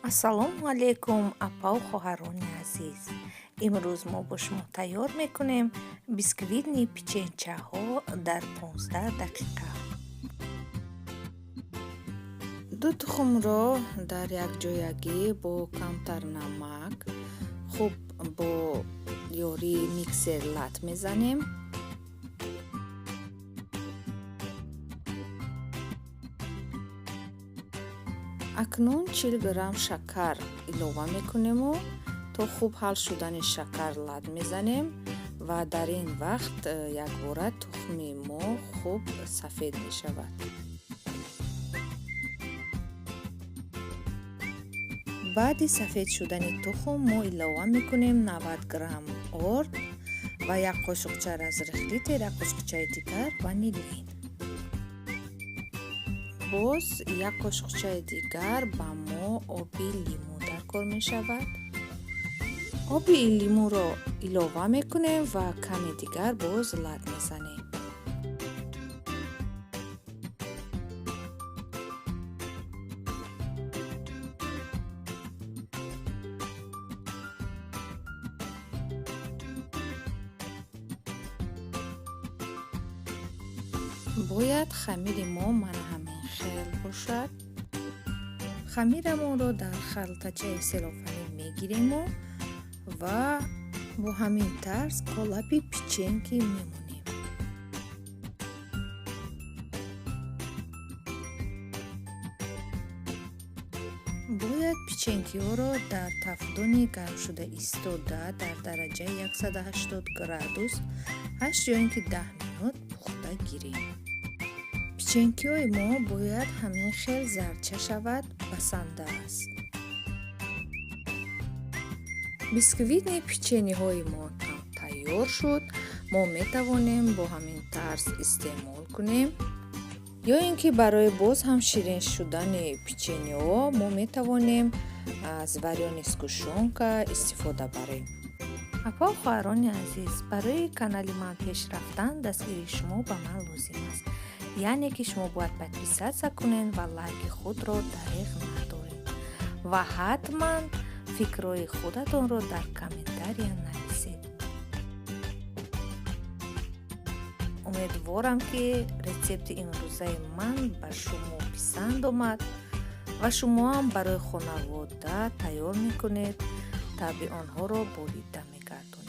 Ассалому алайкум, апау хоҳарони азиз. Имрӯз мо бо шумо тайёр мекунем бисквитни печенчаҳо дар 15 дақиқа. Ду тухмро дар якҷоягӣ бо камтар намак хуб бо ёрии миксер лат мезанем. Акнун 40 грамм шакар илова мекунему то хуб ҳал шудани шакар лат мезанем ва дар ин вақт якбора тухми мо хуб сафед мешавад. Баъди сафед шудани тухм мо илова мекунем 90 грамм орд ва як қошуқча разрыхлитель, як қошуқчаи дигар ванилин. Боз як қошуқчаи дигар ба мо оби лимӯ даркор мешавад. Оби лимӯро илова мекунем ва каме дигар боз лат мезанем. Бояд хамири мо мана ҳамин хел бошад. Хамирамонро дар халтачаи селофанӣ мегириму ва бо ҳамин тарз қолаби печенки мемонем. Бояд печенкиҳоро дар тафдони гармшуда истода дар дараҷаи 180 градус 8 ё ин ки 10 минут пухта гирем. Печенкиҳои мо бояд ҳамин хел зарча шавад, басанда аст. Бисквитни печениҳои мо тайёр шуд. Мо метавонем бо ҳамин тарз истеъмол кунем ё ин ки барои боз ҳам ширин шудани печениҳо мо метавонем аз варёни сгущёнка истифода барем. Апа хоҳарони азиз, барои канали ман пеш рафтан дастгирии шумо ба ман лозим аст. Яъне ки шумо бояд подписаться кунед ва лайки худро дареғ надоред ва ҳатман фикрҳои худатонро дар комментария нависед. Умедворам, ки рецепти имрӯзаи ман ба шумо писанд омад ва шумоам барои хонавода тайёр мекунед, табъи онҳоро болида мегардонед.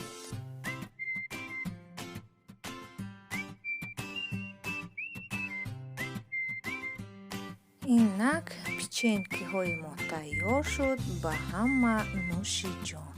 Инак печенкиҳои мо тайёр шуд. Ба ҳама нӯши ҷон.